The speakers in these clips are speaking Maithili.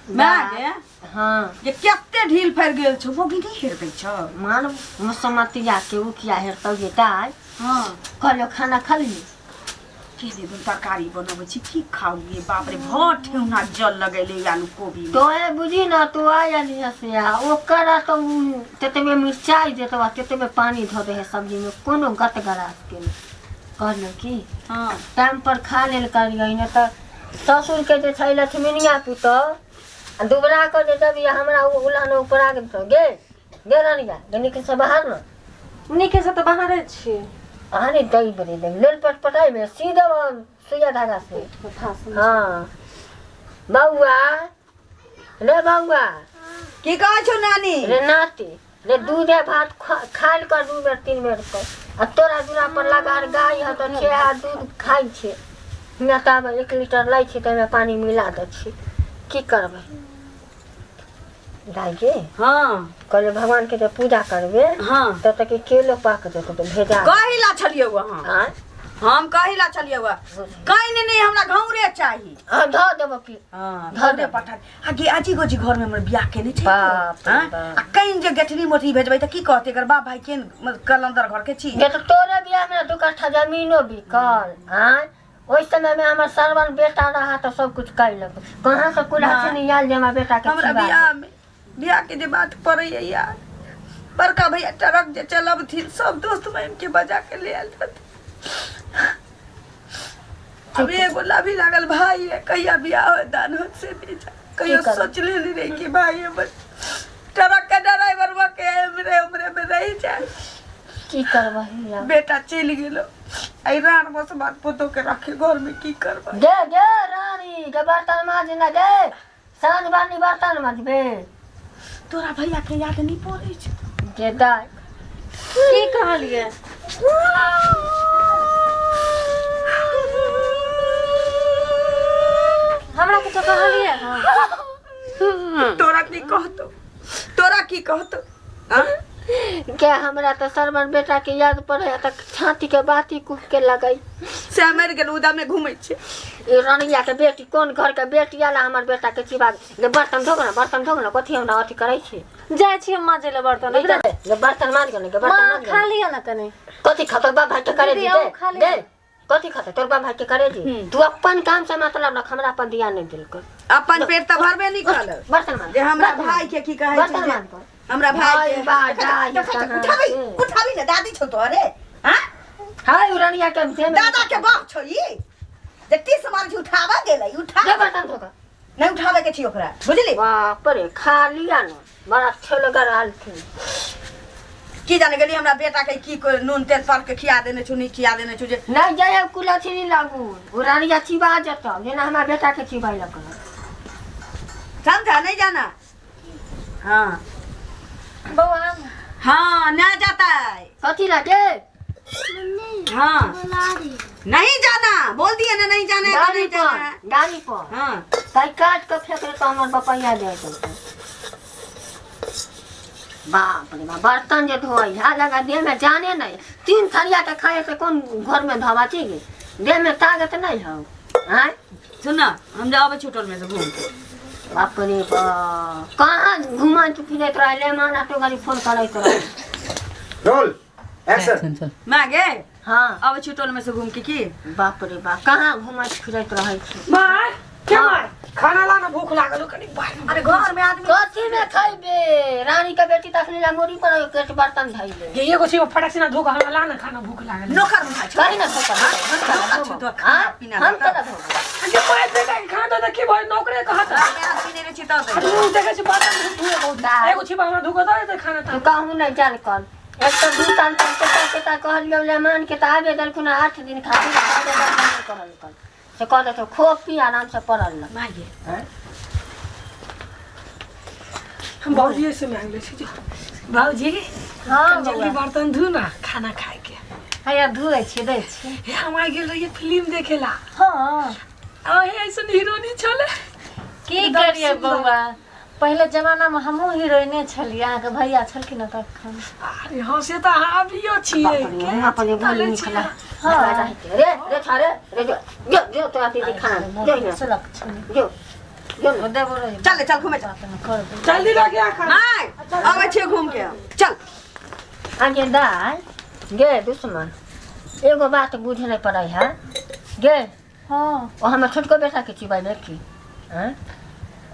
माय गे। हाँ। जे कते ढील फड़ि गेल छौ, मौगी नहि हेरबै छौ। मान मुसमतिया के उ किया हेरतौ गे दाइ? हाँ। कहलियौ खाना खा ली। के दे दुन तरकारी बनबै छी, की खाउ गे? बाप रे, भर ठेहुना जल लगैले आलू कोबी में। तोहे बुझी न तू आयल हिया से आ ओकरा तो उ तेतबे मिरचाई देतौ आ तेतबे पानी धऽ दे है सब्जी में, कोनो गत गरास के नहीं। कहलियौ की हाँ। टाइम पर खा लेल करियै, नहि तऽ ससुर के जे छै लक्ष्मीनिया पुतोह आ दुबरा के जे जब हमरा उ उलान उपरा के देतौ गे, गे रानिया गे, नीक से बाहर न। नीके से तऽ बाहरे छी। अरे दई बड़ी दई लेल पटपटाई में सीधा सुइया धागा से। हाँ बउआ रे बउआ। की कहै छौ नानी? रे नाती रे, दूध भात खाइल कर 2 बेर 3 बेर कर, आ तोरा दूरा पर लगार गाय है तऽ 6 हाथ दूध खाइ छै, हियाँ तऽ आब 1 लीटर लै छै तऽ पानी मिला दै छी, की करबै दाइ गे? हाँ। कहलियै भगवान के जे पूजा करबे। हाँ। तब तक केलो पाक जेतौ तऽ भेजा। कही ला छलियौ अहाँ? आँय? हम कही ला छलियौ, कहीं नहीं, हमरा घौरे चाही। हाँ, धऽ देबो की। हाँ, धऽ घौरे देबो। पठा आ गे। आजी गोजी घर में हमर बियाह केने छै। बाप रे हाँ? बाप। आ कहीं जे गेठनी मोटरी भेजबै तऽ की कहतै एकर बाप भाई केन कलंदर घर के छी? गे तऽ तोरे बियाह में 2 कट्ठा जमीनो बिकल। आँय, ओहि समय में हमर सरवन बेटा रहा तऽ सब कुछ कैलक, कहाँ से कुलाछिनी आयल जे हमरा बेटा के हमरा छिबा बियाह में बियाह के जे बात पड़ैया यार, बड़का भैया ट्रक जे चलबथिन, सब दोस्त बहिन के बजा के ले आयल रहथिन। अब एगो लाभी लागल भाई है, कहिया बियाह हो दान हो से नहीं जा कहियो की करब? सोचले नहीं रही कि भाई है बस ट्रक के ड्राइवर के उम्रे उम्रे में रही जाए। की करबही आब? बेटा चलि गेलो, एहि रान बस बात पुतोह के रखे घर में की करबै? गे गे रानी गे, बर्तन माज ना गे, साँझ बानी बर्तन मजबे। तोरा भैया के याद नहीं पड़ै छौ? गे दाइ। की कहलियै? हमरा किछो कहलियै? हाँ। तोरा की कहतो, तोरा की कहतो? आँ? के हमरा तऽ सरवन बेटा के याद पड़े तऽ छाती के बाती कूह के लगै। से मरि गेल, उदा में घूमै छै। ई रनिया के बेटी कोन घर के बेटी आला हमर बेटा के चिबा गे। बर्तन धोग ना, बर्तन धोग ना, कथी हमरा अथी करै छी? जाइ छी हम माजै लए बर्तन। गे गे, बर्तन माज गे ने गे, बर्तन माँ माज गे। खा लिअ ने कनि। कथी खतौ बाप भाई के करे दीदी, जी? अहूँ दे खा लिअ। दे, कथी खतौ तोर बाप भाई के करे जी? तू अपन काम से मतलब रख, हमरा पर ध्यान नहीं दिलको। अपन पेट तऽ भरबे नहीं कल बर्तन माज। जे हमरा बर्तन भाई के की कहै छै बर्तन जे माज कर। हमरा भाई के भाई बा दाई उठाबी, उठाबी, उठाबी ने, दादी छौ तोरे? हाँ। हाय उरनिया के देह में दादा के बाप छौ ई जे टीस मार छी, उठाबा गेलै उठा। दे बर्तन धोका। नहीं उठावे के छी ओकरा, बुझली? बाप रे, खा लिया न, बड़ा छेलगर आलथिन। की जाने गेली हमरा बेटा के की नून तेल पर के खिया देने छौ, नहीं खिया देने छौ जे। नहीं जाय कुलछनी लागू, उरनिया चिबा जेतौ जेना हमरा बेटा के चिबाइलक। समझा नहीं जाना। हाँ। बौआ। हाँ, ना जाता है। कथी लगे? हाँ, नहीं जाना बोल दिए ना, नहीं जाना है तो गाड़ी नहीं जाना है। पर, गाड़ी पर। हाँ। ताई काट के फेंक तो हमर बपैया जाय चलते। बाप रे बाप, बर्तन जे धोई हा लगा देह में जाने नहीं, 3 थरिया के खाए से कौन घर में धोवा चाहिए? देह में ताकत नहीं हो। आँय? सुन ना, हम जाबे छुटल में से घूम के। बाप रे बाप, कहाँ घुमैत फिरैत रहले? माना तो गाड़ी फोन करैत रहे। Roll action. माँ गे। हाँ। आबै छी टोल में से घूम के की? बाप रे बाप, कहाँ घुमैत फिरैत रहै छी? माय के माय, खाना ला ना, भूख लागल हो कनी बाहर। अरे घर में आदमी कथी में खैबे? रानी के बेटी त अखनी ला मोरी पर के बर्तन धैले। ये एगो छी फटाक से ना धोक हमरा ला ना खाना, भूख लागल। नौकर बुझाइ छौ। करी ना धोकर, हम नौकर छौ तो खाना हाँ? पीना हम देतौ। केना धोबै? ये माय बेटा के खाना दे की भाई नौकरे कहत। घर में आदमी नहि रहै छै तऽ दै। तू देखै छी बर्तन धोए बहुत। एगो छी हमरा धोक दे त खाना। तू कहूँ नहीं जान कर, एक तो 2 साल तक केता केता कहलियौ मेहमान के तऽ आबे देलखुन 8 दिन खातिर, आबे देलखुन कहल कल से कह देतो खो पी आराम से पड़ल रह। माय गे। हाँ? हम बाबूजी से मांग ले छी। बाबूजी। हाँ। जल्दी बर्तन धो ना, खाना खाए के। हैया धोए छी, दै छी। हे हम आ गेल रहिए फिल्म देखेला। हाँ। आहे ऐसन हीरोनी छले। की एकदम करिए सुंदर। बौआ, पहिले जमाना में हमहूँ हीरोइने छलियै, अहाँके भैया छलखिन हँ तखन। अरे हाँ, से तऽ अहाँ अभियो छियै। बाप रे, वहाँ पर एगो चलै नीक छियै। ला। हाँ। रे रे छारे रे, जो जो जो तोरा दीदी खाना जो हियाँ। सुलक्षणी। जो। जो ने। देबो रही चल ले, चल घूमे चल। जल्दी लगे आ खाना। नहीं, आबै छियै घूम के, चल। आगे दाय गे दुश्मन, एगो बात बुझे नहीं पड़ै है गे। हाँ। ओ हमर छोटको बेटा के चिबेबै की? आँय?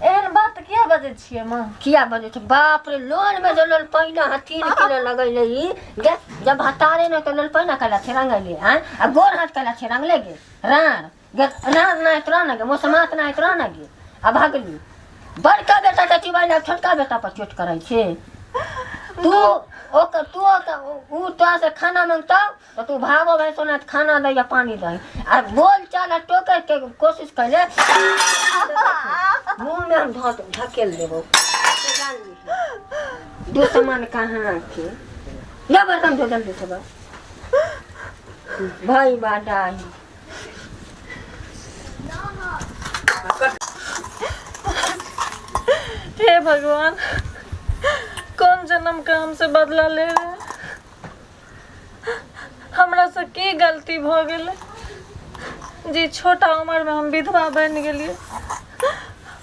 एहन बात किया बजै छियै माँ? किया बजै छै? बाप रे, लोन में जो लोल पैना है 3 किलो लगैले ई गे। जब हतारे न तो लोल पैना कैला छै रंगैले? आँय, आ गोर हाथ कैला छै रंगले गे? रार गे रार ना इतना ना गे, मोसमात ना इतना ना गे। आ भगली बड़का बेटा के चिबैले, छोटका बेटा पर चोट करै छै तू। ओकर तू ओकर ऊ तोरा से खाना मांगतौ तऽ तू भागो भाई सोना खाना दै या पानी दै आ बोल चाल आ टोके के कोशिश कैले, मुँह में हम धऽ धकेल देबो। दुश्मन कहाँ के ले बर्तन धो जल्दी से। बस भाई बाडा। हे भगवान, कौन जन्म का हमसे बदला ले रहे हैं? हमरा से की गलती भ गेलै जी छोटा उम्र में हम विधवा बनि गेलियै?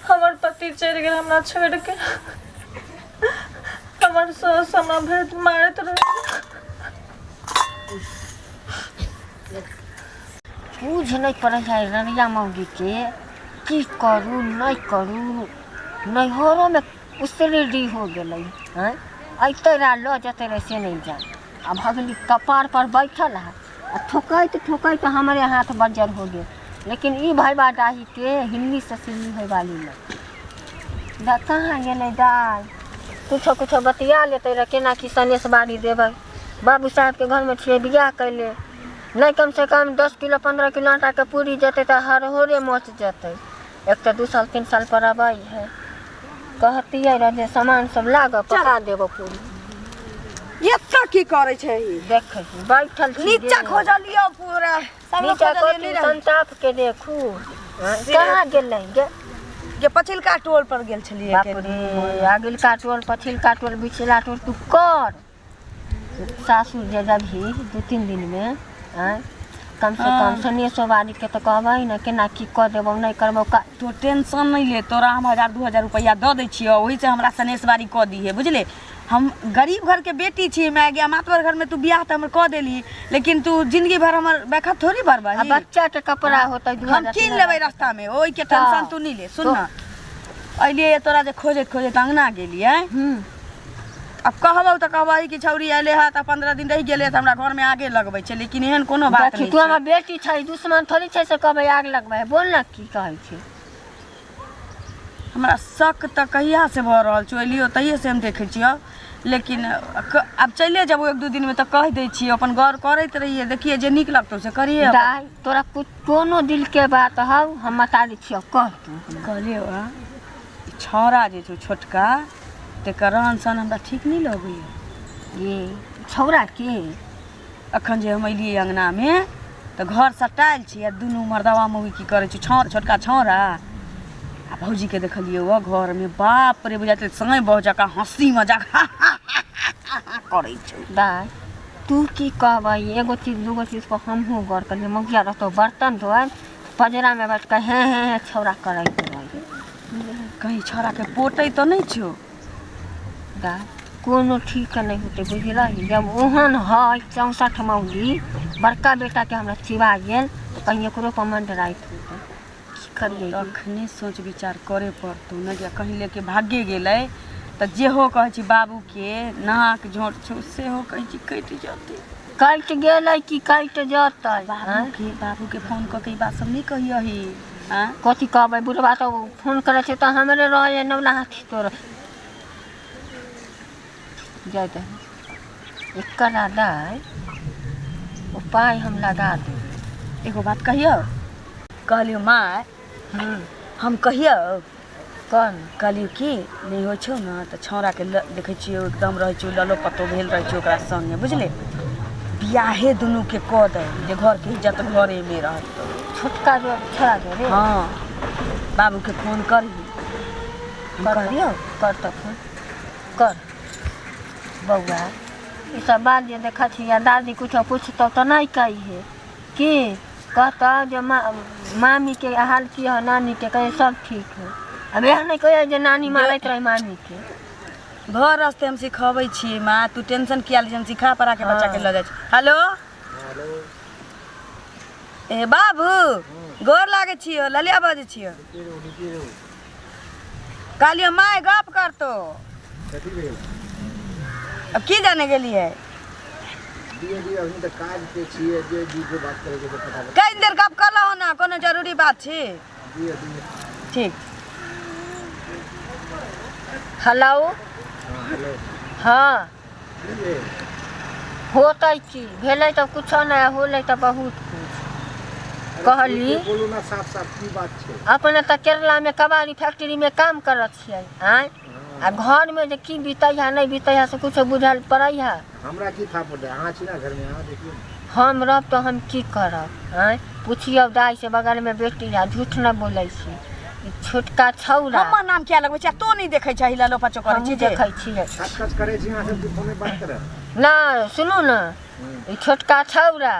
हमर पति चलि गेल हमरा छोड़ि के। हमर सास हमरा भरि मारैत रहै। बुझ नहि पड़ै है रनिया मौगीके, की करू नहि करू। नैहरोमे उसरे डी हो गेलै। आँय, अयतै रह लऽ जेतै रहै से नहि जान। आ भगली कपार पर बैठल है आ ठोकैत ठोकैत हमरे हाथ बज्जर हो गेल। लेकिन ई भैबा डाहीके हिन्नी से सिन्नी होय वाली नहि दा। कहाँ गेलै दाइ? कुछो कुछो बतिया लेतै रह, केना की सनेस बारी देबै। बाबू साहेबके घरमे छियै बियाह कैले, नहि कमसँ कम 10 किलो 15 किलो आटाके पूरी जेतै तऽ हरहोरे मच जेतै। एक तऽ 2 साल 3 साल पर अबै है, कहतियै रह जे सामान सब लागऽ, पका देबो पूरी। एतऽ की करै छै ई? देखै छी, बैठल छी। नीचा गे। खोजलियौ पूरा सब नीचा खोजलियौ। कथी? नहि रहै। संताप के देखू। कहाँ गेलै गे? जे पछिलका टोल पर गेल छलियै। बाप रे, अगिलका टोल, पछिलका टोल, बिचला टोल तू कर। सासुर जे जबही 2-3 दिनमे, आँय, कमसँ कम सनेसो बारीके तऽ कहबै ने, केना की कऽ देबौ, नहि करबौ का। तो टेंशन नहीं ले, तोरा हम 1000 2000 रुपया दऽ दै छियौ, ओहिसँ हमरा सनेस बारी कऽ दिहे, बुझले? हम गरीब घरके बेटी छी माय गे। मातबर घरमे तू बियाह तऽ हमर कऽ देली, लेकिन तू जिंदगी भर हमर बैखत थोड़ी आ भरबही। बच्चाके कपड़ा होतै दू हम हजार कीन तीन लेबै हजार। रास्तामे, ओहिके टेंशन तू नहीं ले। सुन न, अइलियै तोरा जे खोजैत खोजैत अङ्गना गेलियै। अब कहबौ तऽ कहबही कि छौरी अयलै हँ तऽ 15 दिन रहि गेलै तऽ हमरा घरमे आगे लगबै छै, लेकिन एहन कोनो बात देखी नहि तू छै। हमर बेटी छै, दुश्मन थोड़ी छै से कहबै आग लगबै है। बोल ने, की कहै छै? हमरा शक तऽ कहियासँ भऽ रहल छौ, एलियो तहिये से हम देखै छियौ, लेकिन आब चलिए जेबौ 1-2 दिनमे तऽ कहि दै छियै। अपन गौर करैत रहियै, देखियै, जे नीक लगतौ से करियै अपन। दाइ, तोरा कुछ कोनो दिल के बात हौ, हम मतारी छियौ, कह तू हमरा। कहलियौ हँ, ई छौड़ा जे छौ छोटका, तेकर रहन सहन हमरा ठीक नहि लगैए। ये छौड़ा के? अखन जे हम एलियै अङ्गनामे तऽ घर सटायल छै आ दुनू मर्दवा मौगी की करै छै, छौड़ छोटका छौड़ा आ भौजीके देखलियै ओ घरमे। बाप रे, बुझाइत साँय बह जकाँ हँसी मजाक करै छै। दाइ, तू की कहबै? एगो चीज दूगो चीज पर हमहूँ गौर करलियै। मौगिया रहतौ बर्तन धोए, पजरामे बैठ कऽ हेँ हेँ हेँ छौड़ा करैत रहै। कहीं छौड़ाके पोटै तऽ नहि छौ? दाइ, कोनो ठीक नहि होतै, बुझलही? जब ओहन है 64 मौगी बड़का बेटाके हमरा चिबा गेल तऽ कहीं एकरो पर मन राति होतै। की करियै गे? अखने सोच विचार करे पड़तौ ने, जे कहीं लेके भागे गेलै तऽ जेहो कहै छी बाबूके नाक झोंट छौ, सेहो कहै छी कटि जेतै। कटि गेलै कि कटि जेतै? आँय? बाबूके फोन कऽ के ई बात सब नहि कहियही आँय। कथी कहबै? बुढ़बा तऽ फोन करै छै तऽ हमरे रहै नौला हाथी तोड़ जाय दही। एकर दाइ उपाय हम लगा देबै। एगो बात कहियौ? कहलियौ माय, हम कहियौ? कौन? कहलियौ कि नहि होइ छौ ने तऽ छौड़ाके देखै छियौ, एकदम रहै छौ ललो पतो भेल रहै छौ ओकरा संगे, बुझले? बियाहे दुनूके कऽ दे जे घरके इज्जत घरेमे रहतौ। छोटका जो छोड़ा जो रे? हँ, बाबूके फोन करही, हम कर। कहलियौ। कर तऽ फोन कर। बौआ, ई सब बात जे देखै छी या दादी कुछो पूछतौ तऽ नहि कहिहे। की कहतौ जे मामीके हाल की है, नानीके कहे सब ठीक है। अब एहन नहि कहियै जे नानी मारैत रहै मामी के। घर रास्ते हम सिखबै छियै माँ, तू टेंशन किया लै छी, हम सिखा पढ़ा के बच्चा के लऽ जाइ छी। हेलो ए बाबू, गोर लागै छियो, ललिया बजै छियो। कहलियो माय गप करतो। कथी भेल? अब की जाने गेलियै? दियौ दियौ, अभी तऽ काज पे छियै, जे दियौ बात करैके छै फटाफट। कनि देर गप कर लहो ना, कोनो जरूरी बात छी। दियौ दियौ। ठीक। हेलो। हाँ हेलो। हाँ। की भेल? होतै की, भेलै तऽ कुछो नहि, होलै तऽ बहुत कुछ। अरे कहली बोलू ना साफ साफ की बात छै। अपने तऽ केरलामे कबाड़ी फैक्ट्रीमे काम करत छियै आँय, आ घरमे जे की बीतै है नहि बीतै है से कुछो बुझल पड़ै है? हमरा की था पड़तै, अहाँ छी ना घरमे, अहाँ देखियौ ने। हम रहब तऽ हम की करब आँय? पुछियौ दाइ से, बगलमे बेटी है, झूठ नहि बोलै छी। ई छोटका छौड़ा हमर नाम किया लगबै छी? आ तों नहि देखै छही ललो पचो करै हमहूँ छी जे देखै छियै। कच कच करै छी अहाँ सब कि फोने बात करब? नहि सुनू ने, ई छोटका छौड़ा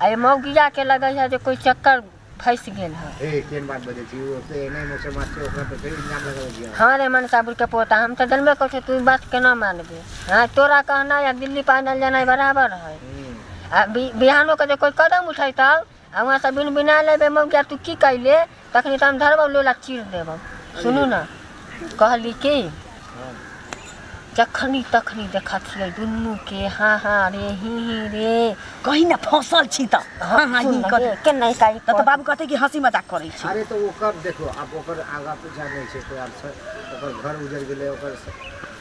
आ ई मौगियाके लगै है जे कोइ चक्कर फँसि गेल है। हे केहन बात बजै छी, ओ ओते एनाहि मुसलमान छै, ओकरा पर फेर इल्जाम लगबै छी अहाँ। हाँ रे मनसाबुर के पोता, हम तऽ जनबे करै छियौ, तू ई बात केना मानबे? हाँ, तोरा कहनाइ आ दिल्ली पैदल जेनाइ बराबर है। आ बिहानो के जे कोइ कदम उठेतौ आ वहाँ से बिन बिना लेबे मौगिया तू की कैले, तखनी तऽ हम धरबौ लोला चीर देबौ। सुनू ने, कहली कि जखनी तखनी देखै छियै दुनू के हाँ हाँ रे ही ही रे। कहीं ना फंसल छी तऽ हाँ हाँ ही कर केना काई तऽ तऽ बाबू कहतै कि हंसी मजाक करै छी। अरे तऽ ओकर देखो आब ओकर आगा पीछा नहि छै कोइ, आब ओकर घर उजड़ गेलै, ओकर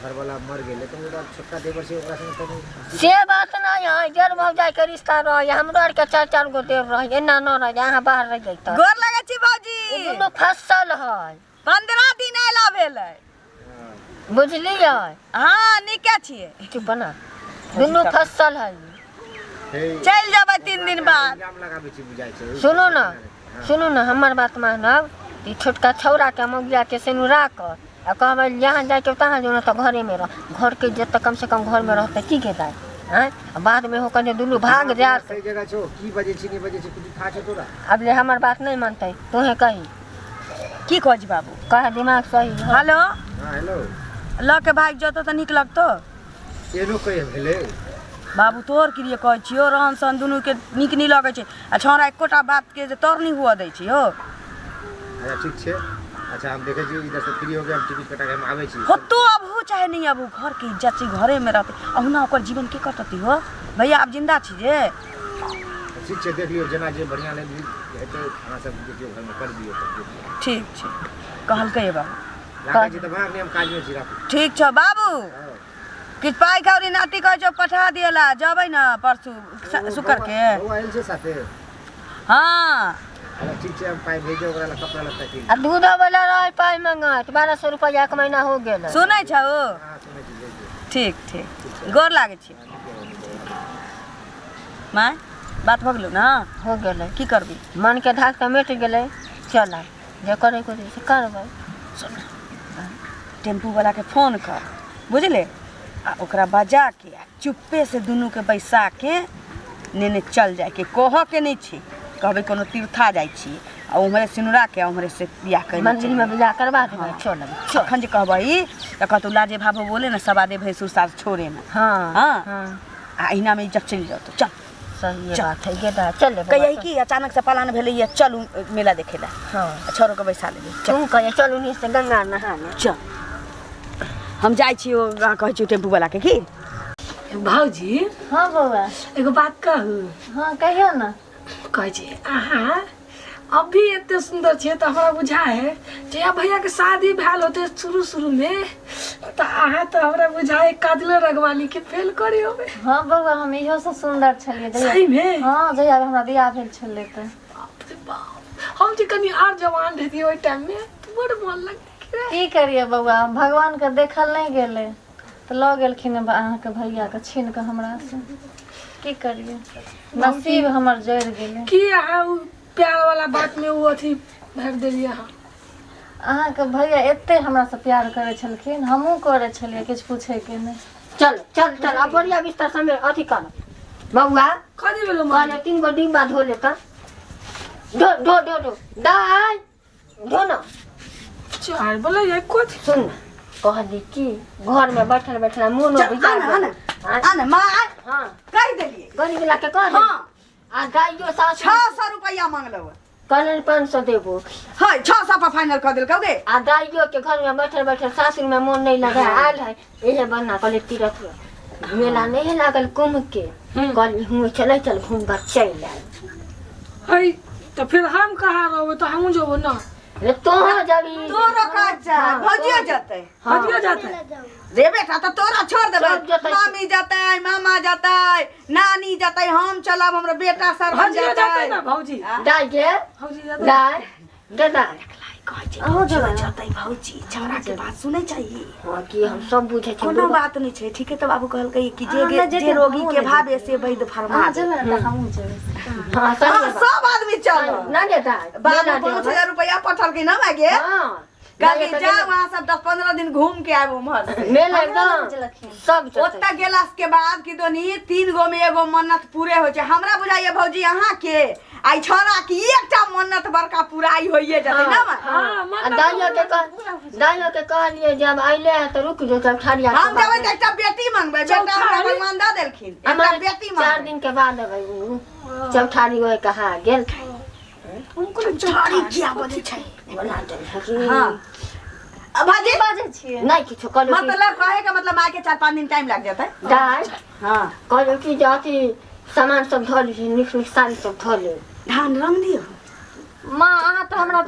घरवाला मर गेलै, तऽ ओ आब छोटका देवर छै, ओकरा संगे तनी से बात नहि है, देर भौजाई के रिश्ता रहै, हमरो आरके चारि चारि गो देर रहै, एना न रहै, अहाँ बाहर रहि जैतै। गोर लगै छी भौजी। दुनू फसल है। 15 दिन आयला भेलै। बुझलियै? हाँ नीके छियै। चुप ना, दुनू फसल है। चलि जेबै 3 दिन बाद। इल्जाम लगाबै छी बुझाइ छै। सुनू ने, सुनू ने, हमर बात मानब, ई छोटका छौड़ाके मौगियाके सेनुरा कऽ आ कहबै जहाँ जाइके तहाँ जो, तऽ घरेमे रह, घरके इज्जत तऽ कमसँ कम घरमे रहतै की गेलै आँय, आ बादमे हो कने दुनू भाग जायत। सही जगह छौ, की बजै छी नहि बजै छी कुछ था छौ तोरा? अब ले हमर बात नहि मानतै, तोहे कही। की कहै छी बाबू? कहे दिमाग सही है। हेलो। हाँ हेलो। लऽ के भागि जतौ तऽ नीक लगतौ? एनो कहे भेलै। बाबू तोहर की लिए कहै छियौ, रहन सहन दुनूके नीक नहि लगै छै, आ छौड़ा एकोटा बातके जे तर नहि हुअ दै छै हो। अच्छा ठीक छै, अच्छा हम देखै छी इधर से फ्री हो के हम टिकट कटा के हम आबै छी। हो तू अबहु चाहे नहि अबहु, घरके इज्जत छै, घरेमे रहतै, अहुना ओकर जीवन के कटतै हो? भैया आब जिन्दा छी जे। ठीक छै, देख लियौ जेना जे बढ़िआँ लागि हेतै अहाँ सब देखियौ घरमे कर दियौ तब देखियौ। ठीक छै, कहलकै बाबू। राखै छी तऽ भाग, नहि हम काजमे छी, राखू। ठीक छौ बाबू, किछु पाइ कौड़ी नाती कहै छौ पठा दियला, जेबै ने परसू शुक्र के। बौआ आयल छै साथे? हाँ। अच्छा ठीक छै, हम पाइ भेजब ओकरा लए कपड़ा लत्ता कीन। आ दूधो वाला रहै पाइ मंगत, 1200 रुपैआ एक महीना हो गेल। सुनै छौ? हाँ सुनै छी, भेज दियौ। ठीक ठीक, गोर लागै छी माय। बात भऽ गेलौ ने? हो गेलै। की करबी? मनके धाक तऽ मिट गेलै, चल जे करैके होतै से करबै। सुन, टेम्पूवलाके फोन कर बुझले, आ ओकरा बजा के आ चुप्पे से दुनूके बैसा के नेने चल जायके, कहऽ के नहि छै, कहबै कोनो तीर्था जाइ छी आ उम्हरे सिनुरा के आ उम्हरे से बियाह कर मंदिरमे बियाह करबा देबै। चल चल। अखन जे कहबै तऽ कहतौ लाजे भाभो बोले ने सवादे भैंसुर सास छोड़े ने। हाँ हाँ। हाँ। आ अहिनामे इज्जत चलि जतौ। चल सही चल। बात है गेदा, चल ले बौआ, कहियै चल। कि अचानक से पलान भेलैया, चलू मेला देखे ला। हाँ। आ छौड़ो के बैसा लेबै। चल तू कहियै चल उन्हीं से गंगा नहा ले। चल हम जाइ छी, ओ कहै छी टेम्पू वाला के की। भौजी। हाँ बौआ। एगो बात कहू? हाँ कहियौ ने। कहै छी अहाँ अभी एते सुन्दर छियै तऽ हमरा बुझा है जहिया भैया के शादी भेल होते शुरू शुरू में तऽ अहाँ तऽ हमरा बुझा है काजलो रगवाली के फेल करे होबे। हाँ बौआ, हम इहो से सुन्दर छलियै जहिया। सही में? हाँ, जहिया हमरा बियाह भेल छलै तऽ। बाप रे बाप, हम जे कनि आर जवान रहती ओहि टाइम में तऽ बड़ मन लगतै। की करियै बौआ, भगवान के देखल नहि गेलै तऽ लऽ गेलखिन अहाँके भैया के छीन कऽ हमरा से। की करियै, नसीब हमर जरि गेलै। की अहाँ उ प्यार वाला बात में उ अथी भरि देलियै अहाँ? अहाँके भैया एते हमरा से प्यार करै छलखिन, हमहूँ करै छलियै, किछु पूछैके नहि। चल चल चल, अब बोरिया बिस्तर समेट अथी कर बौआ। कथी भेलो माँ? कहले 3 गो डिब्बा धो लेता, धो धो धो धो दाइ धो ना। चार बोले ये कथी सुन कहली कि घर में बैठल बैठल मोन चल, आने आने आने माँ आ, हाँ कहि देलियै गरीब ला के कह हाँ आ गाइयो सास 600 रुपया मांगलौ कहलन 500 देबो है 600 पर फाइनल कऽ देलकौ गे आ दाइयो के घर में बैठल बैठल सासुर में मोन नहीं लगा आयल है इहे बन्ना कहले तीरथ मेला नहीं लागल कुंभ के कहली हुँ चले चल घूम कर चल आयल है तो फिर हम कहाँ रहबो तो हमहूँ जेबो ना रे तोहर जबी तोरो काज जा हाँ, भौजियो जतै हाँ। भजियो जाते रे बेटा तऽ तोरा छोड़ देबै सब जतै। मामी जतै मामा जतै नानी जतै हम चलब हमरो बेटा सरवन भजियो जाते जतै ना भौजी दाइ गे भौजी जाते दाइ गे दाइ कहै छै अहूँ जेबै ने? जतै भौजी छौड़ा के बात सुनै छै हाँ कि हम सब बुझै छी कोनो बात नहीं छै ठीके तऽ बाबू कहलकै कि जे अहाँ नहि जे जेतै, रोगी हमहूँ के नहि भावे से वैद्य फरमा अहाँ दे। जेबै ने तऽ हमहूँ जेबै हाँ सही हाँ, बात। सब आदमी चलो ना गे दाइ बाबू मेला 5000 जेबै। रुपया पठलकै ना माय गे हाँ कहलकै मेला जा वहाँ सब 10-15 दिन घूम के आबू उम्हर से मेला हमरा एकदम नहि बुझलखिन। सब जतै। ओतऽ गेला के बाद कि दोनी 3 गो में एगो मन्नत पूरे होइ छै हमरा बुझाइए भौजी अहाँ के आई छौड़ा के एकटा मन्नत बड़का पुराई होइए जेतै ना माय? हाँ, हाँ, आ मन्नत दाइयो के कह दाइयो के कहलिए जब अइले है तो रुक जो तब ठरिया के हम बाद जेबै तऽ एकटा बेटी मंगबै बेटा हमरा चौठारी? भगवान दऽ देलखिन एकटा हमारे बेटी 4 मंगबै दिन के बाद अबै उ चौठारी होय कहा गेल हमको चौठारी किया बजै छै बना देल हाँ अब भाजी बाजै छियै नहीं किछो कहलो कि मतलब कहे के मतलब माँ के 4-5 दिन टाइम लग जेतै दाइ हाँ कहलो कि जे अथी सामान सब धऽ ली नीक नीक साड़ी सब धऽ ले धान रंग दियौ माँ अहाँ तऽ हमरा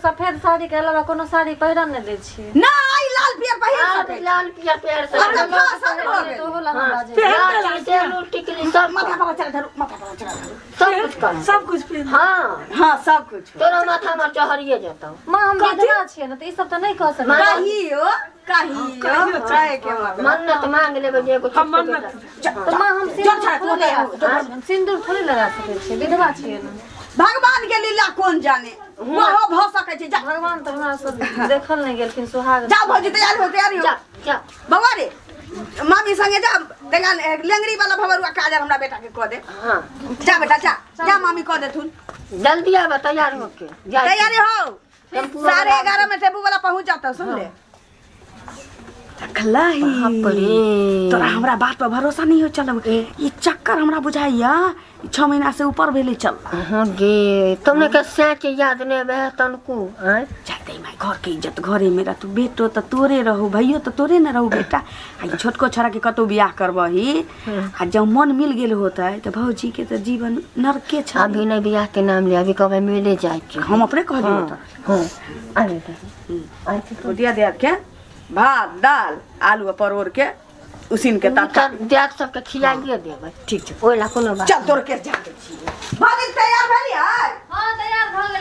सफेद साड़ी के अलावा कोनो साड़ी पहिरऽ नहि दै छियै ना आई लाल पियर पहिर सकै लाल पियर पियर अब सब तऽ फैशन भऽ गेल ओहो लए हम बाजै छियै। लाल सेनुर टिकली सब माथा पर चढ़ा धरू माथा पर चढ़ा धरू सब कुछ कर सब कुछ पहन हाँ हाँ सब कुछ तोरा माथा में चढ़िए जेतौ माँ हम विधवा छियै ने तऽ ई सब तऽ नहि कह सकै माँ- कहियो कहियो चाहे के मतलब मन्नत मांग लेबै जे एगो हम चीज के मन्नत बेटा। तऽ माँ हम चल सिन्दूर छाड़, थोड़ी लगा तू सकै छियै हम सिन्दूर थोड़ी लगा सकै छियै विधवा छियै ने भगवान के लीला कोन जाने वहो भऽ सकै छै जा भगवान तऽ हमरा सब देखल नहि गेलखिन सुहाग जा भौजी तैयार हो तैयारी हो जा जा बौआ रे मामी संगे जा तैयार लेंगड़ी वाला भवरुआ काजर हमरा बेटा के कऽ दे हाँ जा बेटा जा जा मामी कऽ देथुन जल्दी आब तैयार होके जा तैयारी हो टेम्पू 11:30 में टेम्पू वाला पहुंच जाता सुन ले देखलही बाप रे तोरा हमरा बात पर भरोसा नहीं हो चलब ई चक्कर हमरा बुझाइया 6 महीना से ऊपर भेलै चल हाँ गे तुमने के सै के याद नहीं बे तनको आँय जाते माय घर के इज्जत घरे में रह तू बेटो त तोरे रहू भैयो त तोरे न रहू बेटा आ ई छोटको छोरा के कतौ बियाह करबही आ जब मन मिल गेल होतै त भौजी के त जीवन नरके छ अभी नहीं बियाह के नाम ले अभी कभी मिले जाए के हम अपने कहलियो त हाँ अरे अरे दिया दिया के भात दाल आलू आ परोड़ के उसिन के तड़का देख सबके खियाइए देबै ठीक छै ओहि ला कोनो बात चल तोर के जा दै छियै भौजी तैयार भेलियै